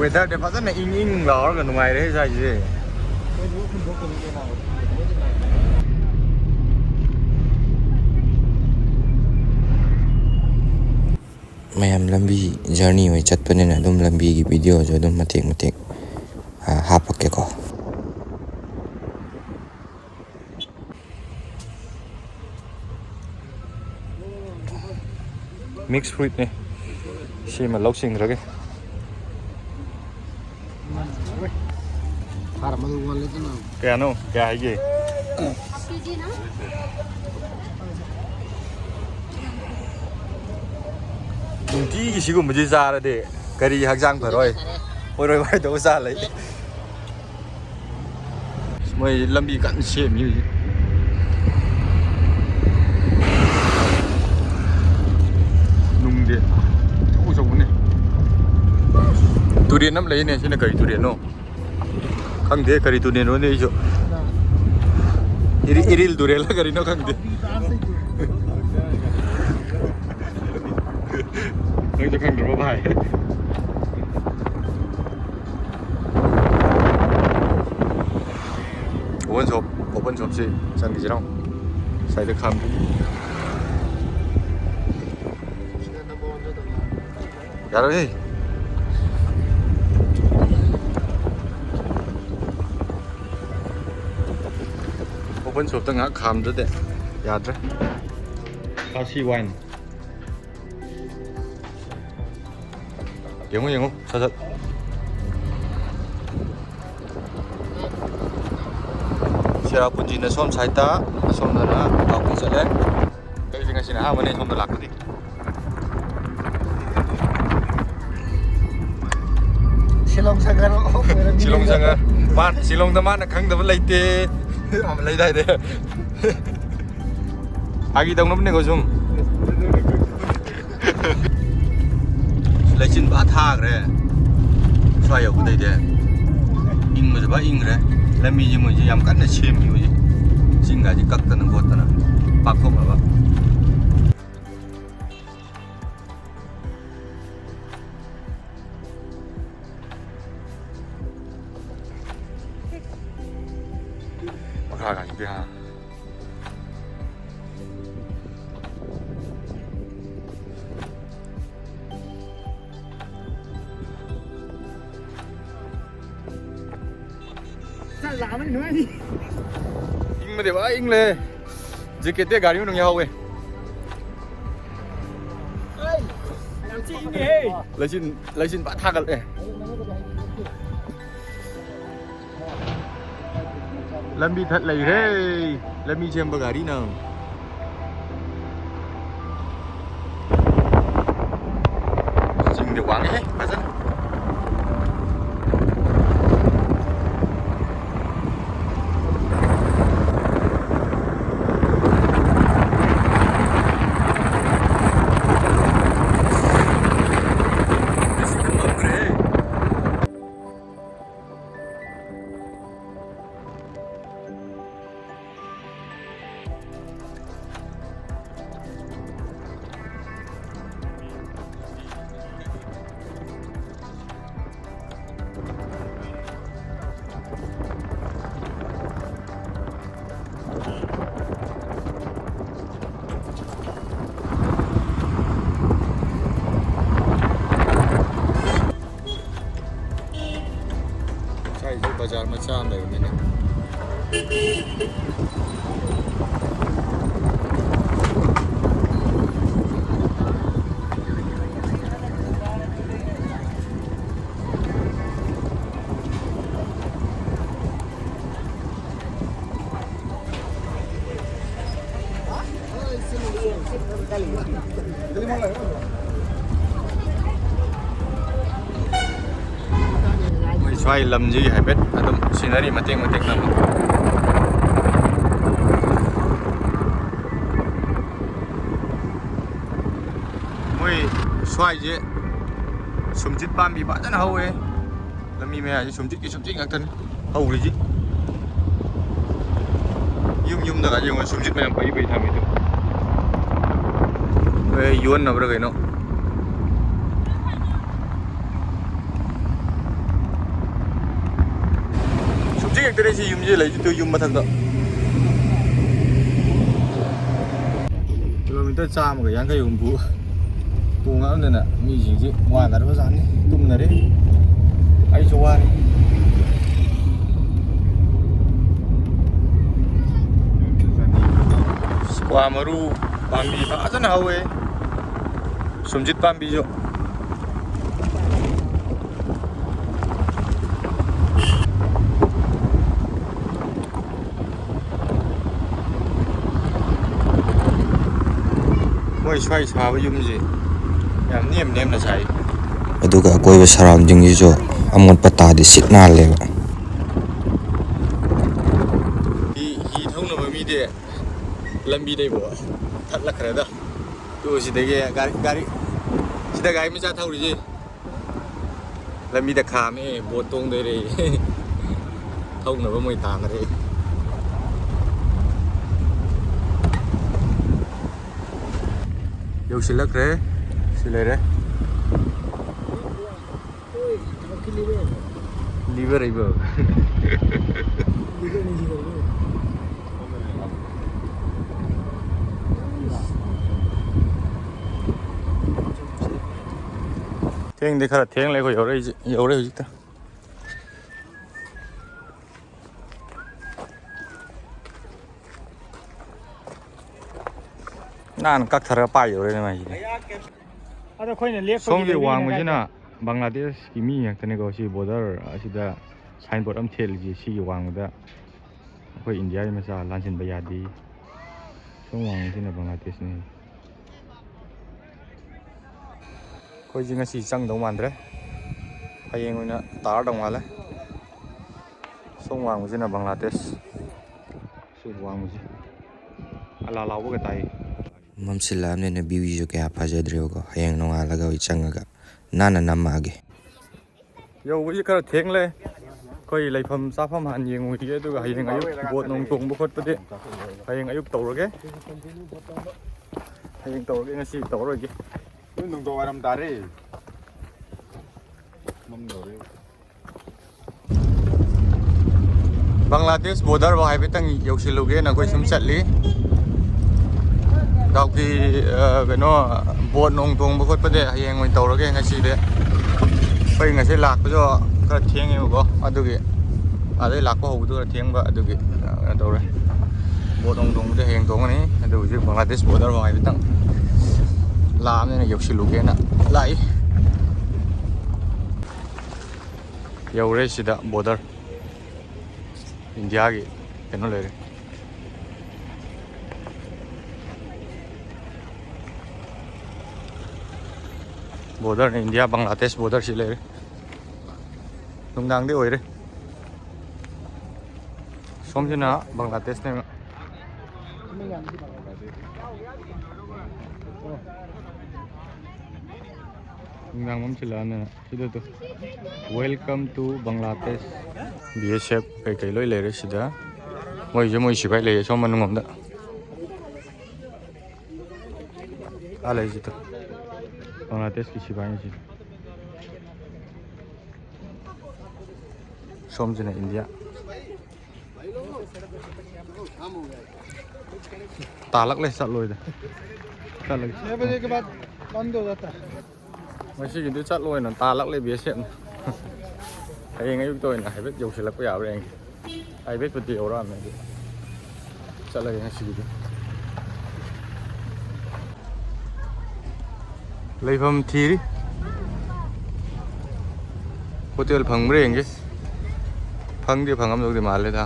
ꯋꯦꯗꯔꯗꯤ ꯐꯖꯅ ꯏꯪ ꯏꯪ ꯂꯥꯎꯔꯒ ꯅꯨꯡꯉꯥꯏꯔꯦ ꯁ꯭ꯋꯥꯏꯁꯦ꯫ ꯃꯌꯥꯝ ꯂꯝꯕꯤ ꯖꯔꯅꯤ ꯑꯣꯏ ꯆꯠꯄꯅꯤꯅ ꯑꯗꯨꯝ ꯂꯝꯕꯤꯒꯤ ꯚꯤꯗꯤꯑꯣꯁꯨ ꯑꯗꯨꯝ ꯃꯇꯦꯛ ꯃꯇꯦꯛ, ꯑ, ꯍꯥꯞꯄꯛꯀꯦꯀꯣ꯫ ꯃꯤꯛꯁ ꯐ꯭ꯔꯨꯏꯠꯅꯦ꯫ ꯁꯤꯃ ꯂꯧꯁꯤꯟꯈ꯭ꯔꯒꯦ꯫ ꯀꯌꯥꯅꯣ? ꯀꯌꯥ ꯍꯥꯏꯒꯦ? ꯅꯨꯡꯇꯤꯒꯤ ꯁꯤꯒꯨꯝꯕꯁꯤ ꯆꯥꯔꯗꯤ ꯀꯔꯤ ꯍꯛꯆꯥꯡ ꯐꯔꯣꯏ? ꯑꯣꯏꯔꯣꯏ ꯋꯥꯏꯗꯧꯕ ꯆꯥ ꯂꯩ꯫ ꯃꯣꯏ ꯂꯝꯕꯤ ꯀꯟꯅ ꯁꯦꯝꯃꯤ ꯍꯧꯖꯤꯛ꯫ ꯅꯨꯡꯗꯤ ꯑꯆꯧ ꯑꯆꯧꯕꯅꯦ꯫ ꯇꯨꯔꯦꯟ ꯑꯃ ꯂꯩꯅꯦ, ꯁꯤꯅ ꯀꯔꯤ ꯇꯨꯔꯦꯟꯅꯣ? ꯈꯪꯗꯦ ꯀꯔꯤ ꯇꯨꯔꯦꯟꯅꯣꯅꯦ ꯑꯩꯁꯨ꯫ ꯏꯔꯤ-, ꯏꯔꯤꯜ ꯇꯨꯔꯦꯜꯂ ꯀꯔꯤꯅꯣ ꯈꯪꯗꯦ꯫ ꯅꯪꯁꯨ ꯈꯪꯗ꯭ꯔꯕꯣ ꯚꯥꯏ? ꯑꯣꯄꯟ ꯁꯣꯞ, ꯑꯣꯄꯟ ꯁꯣꯞꯁꯤ ꯆꯪꯈꯤꯁꯤꯔꯣ? ꯁ꯭ꯋꯥꯏꯗ ꯈꯥꯝ-, ꯌꯥꯔꯣꯏꯍꯦ꯫ ꯑꯣꯄꯟ ꯁꯣꯞꯇ ꯉꯥꯏꯍꯥꯛ ꯈꯥꯝꯗ꯭ꯔꯗꯤ ꯌꯥꯗ꯭ꯔꯦ꯫ ꯈꯥꯁꯤ ꯋꯥꯏꯟ꯫ ꯌꯦꯡꯉꯨ, ꯌꯦꯡꯉꯨ, ꯁꯠ ꯁꯠ꯫ ꯁꯦꯔꯥꯄꯨꯟꯖꯤꯅ ꯁꯣꯝ ꯁꯥꯏꯠꯇ, ꯑꯁꯣꯝꯗꯅ ꯇꯥꯎꯊꯤ ꯆꯠꯂꯦ꯫ ꯑꯩꯁꯦ ꯉꯁꯤꯅ ꯑꯍꯥꯟꯕꯅꯦ ꯁꯣꯝꯗ ꯂꯥꯛꯄꯗꯤ꯫ ꯁꯤꯂꯣꯡ ꯁꯪꯒꯔ ꯑꯣꯏꯔꯝꯃꯤ꯫ ꯁꯤꯂꯣꯡ ꯁꯪꯒꯔ꯫ ꯃꯥ-, ꯁꯤꯂꯣꯡꯗ ꯃꯥꯅ ꯈꯪꯗꯕ ꯂꯩꯇꯦ꯫ ꯂꯩꯗꯥꯏꯅꯦ? ꯐꯥꯒꯤ ꯇꯧꯅꯕꯅꯦꯀꯣ ꯁꯨꯝ꯫ ꯂꯩꯆꯤꯟ ꯐꯥ ꯊꯥꯈ꯭ꯔꯦ꯫ ꯁ꯭ꯋꯥꯏ ꯌꯧꯕꯗꯩꯗꯤ ꯏꯪꯕꯁꯨ ꯐꯥ ꯏꯪꯈ꯭ꯔꯦ꯫ ꯂꯝꯕꯤꯁꯦ ꯃꯣꯏꯁꯦ ꯌꯥꯝ ꯀꯟꯅ ꯁꯦꯝꯃꯤ ꯍꯧꯖꯤꯛ꯫ ꯆꯤꯡꯒꯥꯁꯦ ꯀꯛꯇꯅ ꯈꯣꯠꯇꯅ ꯄꯥꯛꯊꯣꯛꯅꯕ꯫ ꯃꯈꯥ ꯀꯥꯡꯁꯤꯗꯤ ꯍꯥ꯫ ꯏꯪꯕꯗꯤ ꯋꯥ ꯏꯪꯂꯦ꯫ ꯖꯦꯀꯦꯠꯇꯤ ꯒꯥꯔꯤ ꯃꯅꯨꯡ ꯌꯥꯎꯍꯧꯋꯦ꯫ ꯌꯥꯝ ꯊꯤ ꯏꯪꯉꯦꯍꯦ꯫ ꯂꯩꯆꯤꯟ, ꯂꯩꯆꯤꯟ ꯐꯥ ꯊꯥꯒꯠꯂꯦ꯫ ꯂꯝꯕꯤ ꯊꯠ ꯂꯩꯔꯦ꯫ ꯂꯝꯕꯤ ꯁꯦꯝꯕ ꯒꯥꯔꯤꯅ꯫ ꯆꯤꯡꯗꯤ ꯋꯥꯡꯉꯦꯍꯦ ꯐꯖꯅ꯫ ꯁ꯭ꯋꯥꯏꯁꯦ ꯕꯖꯥꯔ ꯃꯆꯥ ꯑꯃ ꯂꯩꯕꯅꯤꯅꯦ꯫ ꯃꯣꯏ ꯁ꯭ꯋꯥꯏ ꯂꯝꯁꯤꯒꯤ ꯍꯥꯏꯐꯦꯠ ꯑꯗꯨꯝ ꯁꯤꯅꯔꯤ ꯃꯇꯦꯛ ꯃꯇꯦꯛ ꯅꯝꯃꯤ꯫ ꯃꯣꯏ ꯁ꯭ꯋꯥꯏꯁꯦ ꯁꯨꯝꯆꯤꯠ ꯄꯥꯝꯕꯤ ꯐꯖꯅ ꯍꯧꯋꯦ꯫ ꯂꯝꯕꯤ ꯃꯌꯥꯏꯁꯤ ꯁꯨꯝꯆꯤꯠꯀꯤ ꯁꯨꯝꯆꯤꯠ ꯉꯥꯛꯇꯅꯤ ꯍꯧꯔꯤꯁꯤ꯫ ꯌꯨꯝ ꯌꯨꯝꯗꯒ ꯌꯦꯡꯉꯣ, ꯁꯨꯝꯆꯤꯠ ꯃꯌꯥꯝ ꯄꯩ ꯄꯩ ꯊꯝꯃꯤꯗꯨ꯫ ꯑꯦ, ꯌꯣꯟꯅꯕ꯭ꯔꯥ ꯀꯩꯅꯣ? ꯁꯨꯝꯆꯤꯠ ꯉꯥꯛꯇꯅꯦ ꯁꯤ ꯌꯨꯝꯁꯤ ꯂꯩꯁꯤꯗꯨ, ꯌꯨꯝ ꯃꯊꯛꯇ꯫ ꯀꯤꯂꯣꯃꯤꯇꯔ ꯆꯥꯝꯃꯒ ꯌꯥꯡꯈꯩ ꯍꯨꯝꯐꯨ ꯇꯣꯡꯉꯛꯑꯕꯅꯤꯅ ꯃꯤꯁꯤꯡꯁꯤ ꯋꯥꯅꯔꯕꯖꯥꯠꯅꯤ, ꯇꯨꯝꯅꯔꯦ꯫ ꯑꯩꯁꯨ ꯋꯥꯔꯦ꯫ ꯀ꯭ꯋꯥ ꯃꯔꯨ ꯄꯥꯝꯕꯤ ꯐꯖꯅ ꯍꯧꯋꯦ, ꯁꯨꯝꯖꯤꯠ ꯄꯥꯝꯕꯤꯁꯨ꯫ ꯃꯣꯏ ꯁ꯭ꯋꯥꯏ ꯁꯥꯕ ꯌꯨꯝꯁꯦ ꯌꯥꯝ ꯅꯦꯝ ꯅꯦꯝꯅ ꯁꯥꯏ꯫ ꯑꯗꯨꯒ ꯑꯀꯣꯏꯕ surrounding ꯁꯤꯁꯨ ꯑꯃꯣꯠꯄ ꯇꯥꯗꯦ, ꯁꯤꯠ ꯅꯥꯜꯂꯦꯕ꯫ ꯍꯤ, ꯍꯤ ꯊꯧꯅꯕ ꯃꯤꯗꯤ ꯂꯝꯕꯤꯗꯩꯕꯨ ꯊꯠꯂꯛꯈ꯭ꯔꯦꯗ꯫ ꯇꯨ ꯁꯤꯗꯒꯤ ꯒꯥꯔꯤ, ꯒꯥꯔꯤ, ꯁꯤꯗ ꯒꯥꯔꯤ ꯃꯆꯥ ꯊꯧꯔꯤꯁꯤ꯫ ꯂꯝꯕꯤꯗ ꯈꯥꯝꯃꯦ, boat ꯇꯣꯡꯗꯣꯏꯔꯦ꯫ ꯊꯧꯅꯕ ꯃꯣꯏ ꯇꯥꯅꯔꯦ꯫ ꯌꯧꯁꯤꯜꯂꯛꯈ꯭ꯔꯦ꯫ ꯁꯤ ꯂꯩꯔꯦ꯫ Liver ꯏꯕ꯫ ꯊꯦꯡꯗꯤ ꯈꯔ ꯊꯦꯡꯂꯦ ꯑꯩꯈꯣꯏ ꯌꯧꯔꯛꯏꯁꯦ, ꯌꯧꯔꯦ ꯍꯧꯖꯤꯛꯇ꯫ ꯅꯍꯥꯟ ꯀꯛꯊꯔꯒ ꯄꯥꯏ ꯌꯧꯔꯦꯅꯦ ꯃꯥꯏꯁꯤꯗꯤ꯫ ꯑꯗꯣ ꯑꯩꯈꯣꯏꯅ ꯂꯦꯞꯄꯒꯤ ꯁꯣꯝꯒꯤ ꯂꯩꯕꯒꯤꯅꯦ ꯋꯥꯡꯕꯁꯤꯅ ꯍꯥꯏꯁꯦ꯫ ꯕꯪꯒ꯭ꯂꯥꯗꯦꯁꯀꯤ ꯃꯤ ꯉꯥꯛꯇꯅꯤꯀꯣ ꯁꯤ border ꯑꯁꯤꯗ signboard ꯑꯃ ꯊꯦꯠꯂꯤꯁꯤ꯫ ꯁꯤꯒꯤ ꯋꯥꯡꯃꯗ ꯑꯩꯈꯣꯏ ꯏꯟꯗꯤꯌꯥꯒꯤ ꯃꯆꯥ ꯂꯥꯟꯁꯤꯟꯕ ꯌꯥꯗꯦ꯫ ꯁꯣꯝ ꯋꯥꯡꯃꯁꯤꯅ ꯕꯪꯒ꯭ꯂꯥꯗꯦꯁꯅꯤ꯫ ꯑꯩꯈꯣꯏꯁꯦ ꯉꯁꯤ ꯆꯪꯗꯧ ꯃꯥꯟꯗ꯭ꯔꯦ, ꯍꯌꯦꯡ ꯑꯣꯏꯅ ꯇꯥꯔꯗꯧ ꯃꯥꯜꯂꯦ꯫ ꯁꯣꯝ ꯋꯥꯡꯕꯁꯤꯅ ꯕꯪꯒ꯭ꯂꯥꯗꯦꯁ꯫ ꯁꯤ ꯋꯥꯡꯕꯁꯦ ꯑꯂꯥ ꯂꯥꯎꯕꯒ ꯇꯥꯏ꯫ ꯃꯝꯁꯤꯜꯂꯛꯑꯕꯅꯤꯅ view ꯁꯤꯁꯨ ꯀꯌꯥ ꯐꯖꯗ꯭ꯔꯦꯕꯀꯣ꯫ ꯍꯌꯦꯡ ꯅꯣꯡꯉꯥꯜꯂꯒ ꯑꯣꯏ ꯆꯪꯉꯒ ꯅꯥꯟꯅ ꯅꯝꯃꯛꯑꯒꯦ꯫ ꯌꯧꯕꯁꯤ ꯈꯔ ꯊꯦꯡꯂꯦ꯫ ꯑꯩꯈꯣꯏ ꯂꯩꯐꯝ ꯆꯥꯐꯝ ꯍꯥꯟꯅ ꯌꯦꯡꯉꯨꯈꯤꯒꯦ, ꯑꯗꯨꯒ ꯍꯌꯦꯡ ꯑꯌꯨꯛ ꯕꯣꯠ ꯅꯨꯡ ꯇꯣꯡꯕ ꯈꯣꯠꯄꯗꯤ ꯍꯌꯦꯡ ꯑꯌꯨꯛ ꯇꯧꯔꯒꯦ꯫ ꯍꯌꯦꯡ ꯇꯧꯔꯒꯦ, ꯉꯁꯤ ꯇꯧꯔꯔꯣꯏꯒꯦ꯫ ꯅꯨꯡꯗꯥꯡ ꯋꯥꯏꯔꯝ ꯇꯥꯔꯦ꯫ ꯃꯝꯗꯧꯔꯦ꯫ ꯕꯪꯒ꯭ꯂꯥꯗꯦꯁ ꯕꯣꯔꯗꯔ ꯐꯥꯎ ꯍꯥꯏꯐꯦꯠꯇꯪ ꯌꯧꯁꯤꯜꯂꯨꯒꯦꯅ ꯑꯩꯈꯣꯏ ꯁꯨꯝ ꯆꯠꯂꯤ꯫ ꯗꯥꯎꯀꯤ, ꯑ, ꯀꯩꯅꯣ, ꯕꯣꯠ ꯅꯣꯡ ꯇꯣꯡꯕ ꯈꯣꯠꯄꯗꯤ ꯍꯌꯦꯡ ꯑꯣꯏꯅ ꯇꯧꯔꯒꯦ꯫ ꯉꯁꯤꯗꯤ ꯑꯩꯈꯣꯏ ꯉꯁꯤ ꯂꯥꯛꯄꯁꯨ ꯈꯔ ꯊꯦꯡꯉꯦꯕꯀꯣ, ꯑꯗꯨꯒꯤ ꯑꯗꯩ ꯂꯥꯛꯄ ꯍꯧꯕꯗꯨ ꯈꯔ ꯊꯦꯡꯕ, ꯑꯗꯨꯒꯤ, ꯑ, ꯀꯩꯅꯣ ꯇꯧꯔꯦ꯫ ꯕꯣꯠ ꯅꯣꯡ ꯇꯣꯡꯕꯗꯤ ꯍꯌꯦꯡ ꯇꯣꯡꯉꯅꯤ꯫ ꯑꯗꯨ ꯍꯧꯖꯤꯛ ꯕꯪꯒ꯭ꯂꯥꯗꯦꯁ ꯕꯣꯔꯗꯔ ꯐꯥꯎ ꯍꯥꯏꯐꯦꯠꯇꯪ ꯂꯥꯛꯑꯕꯅꯤꯅ ꯌꯧꯁꯤꯜꯂꯨꯒꯦꯅ ꯂꯥꯛꯏ꯫ ꯌꯧꯔꯦ ꯁꯤꯗ ꯕꯣꯔꯗꯔ꯫ ꯏꯟꯗꯤꯌꯥꯒꯤ ꯀꯩꯅꯣ ꯂꯩꯔꯦ꯫ ꯕꯣꯔꯗꯔꯅ ꯏꯟꯗꯤꯌꯥ ꯕꯪꯒ꯭ꯂꯥꯗꯦꯁ ꯕꯣꯔꯗꯔꯁꯤ ꯂꯩꯔꯦ꯫ ꯅꯨꯡꯗꯥꯡꯗꯤ ꯑꯣꯏꯔꯦ꯫ ꯁꯣꯝꯁꯤꯅ ꯕꯪꯒ꯭ꯂꯥꯗꯦꯁꯅꯦꯕ꯫ ꯅꯨꯡꯗꯥꯡ ꯃꯝꯁꯤꯜꯂꯛꯑꯕꯅꯤꯅ ꯁꯤꯗ two, "Welcome to Bangladesh", B S F ꯀꯩꯀꯩ ꯂꯣꯏ ꯂꯩꯔꯦ ꯁꯤꯗ꯫ ꯃꯣꯏꯁꯨ ꯃꯣꯏ ꯁꯤꯐꯥꯏ ꯂꯩꯌꯦ ꯁꯣꯝ ꯃꯅꯨꯡ ꯂꯣꯝꯗ꯫ ꯑꯥ ꯂꯩꯁꯤ ꯇꯨ, ꯕꯪꯒ꯭ꯂꯥꯗꯦꯁꯀꯤ ꯁꯤꯐꯥꯏꯅꯤꯁꯤ꯫ ꯁꯣꯝꯁꯤꯅ ꯏꯟꯗꯤꯌꯥ꯫ ꯇꯥꯂꯛꯂꯦ, ꯆꯠꯂꯣꯏꯗ꯫ ꯆꯠꯂꯒꯦ꯫ छह बजे के बाद बंद हो जाता है। ꯉꯁꯤꯒꯤꯗꯤ ꯆꯠꯂꯣꯏꯅ ꯇꯥꯂꯛꯂꯦ ꯕꯤ ꯑꯦꯁ ꯑꯦꯐꯅ꯫ ꯍꯌꯦꯡ ꯑꯌꯨꯛꯇ ꯑꯣꯏꯅ ꯍꯥꯏꯐꯦꯠ ꯌꯧꯁꯤꯜꯂꯛꯄ ꯌꯥꯕ꯭ꯔꯥ ꯌꯦꯡꯒꯦ꯫ ꯍꯥꯏꯐꯦꯠꯄꯨꯗꯤ ꯌꯧꯔꯛꯑꯝꯃꯦ ꯑꯗꯨ꯫ ꯆꯠꯂꯒꯦ ꯉꯁꯤꯒꯤꯗꯤ꯫ ꯂꯩꯐꯝ ꯊꯤꯔꯤ꯫ ꯍꯣꯇꯦꯜ ꯐꯪꯕ꯭ꯔꯥ ꯌꯦꯡꯒꯦ꯫ ꯐꯪꯗꯤ ꯐꯪꯉꯝꯗꯧꯗꯤ ꯃꯥꯜꯂꯦꯗ꯫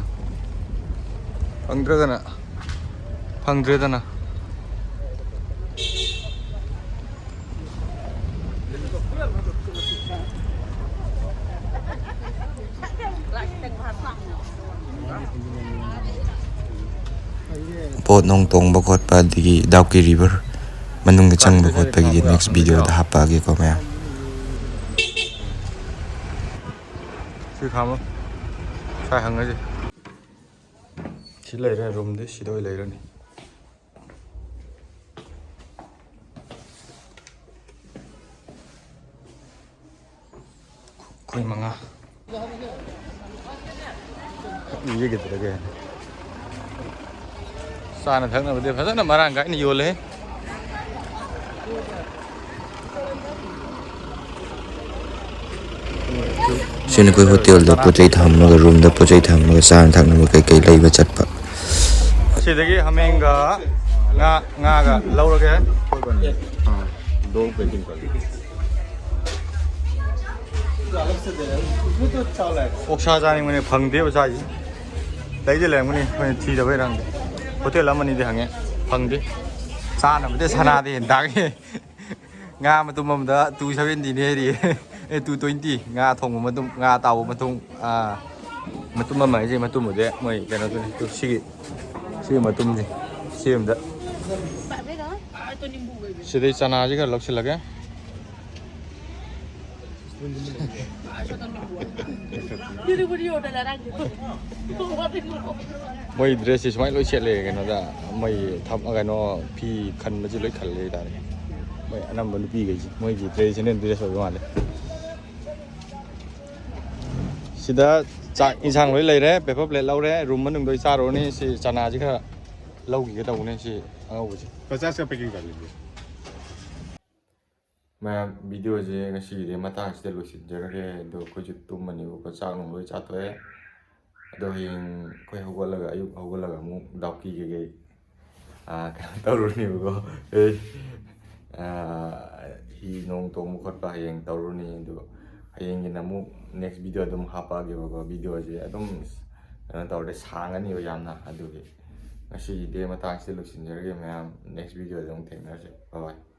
ꯐꯪꯗ꯭ꯔꯒꯅ ꯐꯪꯗ꯭ꯔꯦꯗꯅ꯫ ꯕꯣꯠ ꯅꯨꯡ ꯇꯣꯡꯕ ꯈꯣꯠꯄ, ꯑꯗꯒꯤ ꯗꯥꯎꯀꯤ ꯔꯤꯚꯔ ꯃꯅꯨꯡꯗ ꯆꯪꯕ ꯈꯣꯠꯄꯒꯤꯗꯤ ꯅꯦꯛꯁ ꯚꯤꯗꯤꯑꯣꯗ ꯍꯥꯞꯄꯛꯑꯒꯦꯀꯣ ꯃꯌꯥꯝ꯫ ꯁꯤ ꯈꯥꯝꯃꯣ꯫ ꯁ꯭ꯋꯥꯏ ꯍꯪꯉꯁꯤ꯫ ꯁꯤ ꯂꯩꯔꯦ, ꯔꯨꯝꯗꯤ ꯁꯤꯗ ꯑꯣꯏ ꯂꯩꯔꯅꯤ꯫ ꯑꯩꯈꯣꯏ ꯃꯉꯥ꯫ ꯏꯒꯗ꯭ꯔꯒꯦ꯫ ꯆꯥꯅ ꯊꯛꯅꯕꯗꯤ ꯐꯖꯅ ꯃꯔꯥꯡ ꯀꯥꯏꯅ ꯌꯣꯜꯂꯦ꯫ ꯁꯤ ꯑꯩꯈꯣꯏ ꯍꯣꯇꯦꯜꯗ ꯄꯣꯠ ꯆꯩ ꯊꯝꯃꯒ, ꯔꯨꯝꯗ ꯄꯣꯠ ꯆꯩ ꯊꯝꯃꯒ, ꯆꯥꯅ ꯊꯛꯅꯕ ꯀꯩꯀꯩ ꯂꯩꯕ ꯆꯠꯄ꯫ ꯑꯁꯤꯗꯒꯤ ꯍꯥꯃꯦꯡꯒ ꯉꯥ, ꯉꯥꯒ ꯂꯧꯔꯒꯦ꯫ ꯑꯣꯛꯁꯥ ꯆꯥꯅꯤꯡꯕꯅꯦ, ꯐꯪꯗꯦꯕ ꯆꯥꯁꯤ꯫ ꯂꯩꯗꯤ ꯂꯩꯔꯝꯒꯅꯤ, ꯑꯩꯈꯣꯏꯅ ꯊꯤꯗꯕꯩꯔ ꯈꯪꯗꯦ꯫ ꯍꯣꯇꯦꯜ ꯑꯃꯅꯤꯗꯤ ꯍꯪꯉꯦ, ꯐꯪꯗꯦ꯫ ꯆꯥꯅꯕꯗꯤ ꯁꯅꯥꯗꯤ ꯍꯦꯟ ꯇꯥꯡꯉꯦ꯫ ꯉꯥ ꯃꯇꯨꯝ ꯑꯃꯗ two seventy ꯅꯦ ꯍꯥꯏꯔꯤ꯫ ꯑꯦ, two twenty꯫ ꯉꯥ ꯊꯣꯡꯕ ꯃꯇꯨꯝ, ꯉꯥ ꯑꯇꯥꯎꯕ ꯃꯇꯨꯝ, ꯑꯥ, ꯃꯇꯨꯝ ꯑꯃ ꯍꯥꯏꯁꯦ ꯃꯇꯨꯝꯕꯨꯗꯤ ꯃꯣꯏ ꯀꯩꯅꯣꯗꯨꯅꯤ꯫ ꯇꯨ ꯁꯤꯒꯤ, ꯁꯤꯒꯤ ꯃꯇꯨꯝꯁꯦ, ꯁꯤ ꯑꯝꯗ꯫ ꯁꯤꯗꯩ ꯆꯅꯥꯁꯤ ꯈꯔ ꯂꯧꯁꯤꯜꯂꯒꯦ꯫ ꯃꯣꯏ ꯗ꯭ꯔꯦꯁꯁꯤ ꯁꯨꯃꯥꯏꯅ ꯂꯣꯏ ꯁꯦꯠꯂꯦ ꯀꯩꯅꯣꯗ, ꯃꯣꯏ ꯊꯝ-, ꯀꯩꯅꯣ ꯐꯤ ꯈꯟꯕꯁꯤ ꯂꯣꯏ ꯈꯜꯂꯦ ꯍꯥꯏꯇꯥꯔꯦ꯫ ꯃꯣꯏ ꯑꯅꯝꯕ ꯅꯨꯄꯤꯈꯩꯁꯤ ꯃꯣꯏꯒꯤ traditional dress ꯑꯣꯏꯕ ꯃꯥꯜꯂꯦ꯫ ꯁꯤꯗ ꯆꯥꯛ ꯏꯟꯁꯥꯡ ꯂꯣꯏ ꯂꯩꯔꯦ, paper plate ꯂꯧꯔꯦ, room ꯃꯅꯨꯡꯗ ꯑꯩ ꯆꯥꯔꯨꯔꯅꯤ꯫ ꯁꯤ ꯆꯅꯥꯁꯤ ꯈꯔ ꯂꯧꯈꯤꯒꯦ ꯇꯧꯕꯅꯦ, ꯁꯤ ꯑꯉꯧꯕꯁꯦ꯫ ꯄꯆꯥꯁ ꯀ packing ꯀꯔ ꯂꯤꯖꯤꯌꯦ꯫ ꯃꯌꯥꯝ, video ꯁꯦ ꯉꯁꯤꯒꯤꯗꯤ ꯃꯇꯥꯡꯁꯤꯗ ꯂꯣꯏꯁꯤꯟꯖꯔꯒꯦ꯫ ꯑꯗꯣ ꯑꯩꯈꯣꯏꯁꯨ ꯇꯨꯝꯃꯅꯤꯕꯀꯣ, ꯆꯥꯛ ꯅꯨꯡ ꯂꯣꯏ ꯆꯥꯊꯣꯛꯑꯦ꯫ ꯑꯗꯣ ꯍꯌꯦꯡ ꯑꯩꯈꯣꯏ ꯍꯧꯒꯠꯂꯒ, ꯑꯌꯨꯛ ꯍꯧꯒꯠꯂꯒ ꯑꯃꯨꯛ ꯗꯥꯎꯀꯤ ꯀꯩꯀꯩ, ꯑꯥ, ꯀꯩꯅꯣ ꯇꯧꯔꯨꯅꯦꯕꯀꯣ꯫ ꯑꯦ, ꯑꯥ, ꯍꯤ ꯅꯣꯡ ꯇꯣꯡꯕ ꯈꯣꯠꯄ ꯍꯌꯦꯡ ꯇꯧꯔꯨꯅꯤ꯫ ꯑꯗꯨꯒ ꯍꯌꯦꯡꯒꯤꯅ ꯑꯃꯨꯛ next video ꯑꯗꯨꯝ ꯍꯥꯞꯄꯛꯑꯒꯦꯕꯀꯣ꯫ Video ꯁꯦ ꯑꯗꯨꯝ ꯀꯩꯅꯣ ꯇꯧꯔꯗꯤ ꯁꯥꯡꯉꯅꯤꯕ ꯌꯥꯝꯅ꯫ ꯑꯗꯨꯒꯤ ꯉꯁꯤꯒꯤꯗꯤ ꯃꯇꯥꯡꯁꯤꯗ ꯂꯣꯏꯁꯤꯟꯖꯔꯒꯦ ꯃꯌꯥꯝ꯫ Next video ꯗ ꯑꯃꯨꯛ ꯊꯦꯡꯅꯔꯁꯦ꯫ Bye bye꯫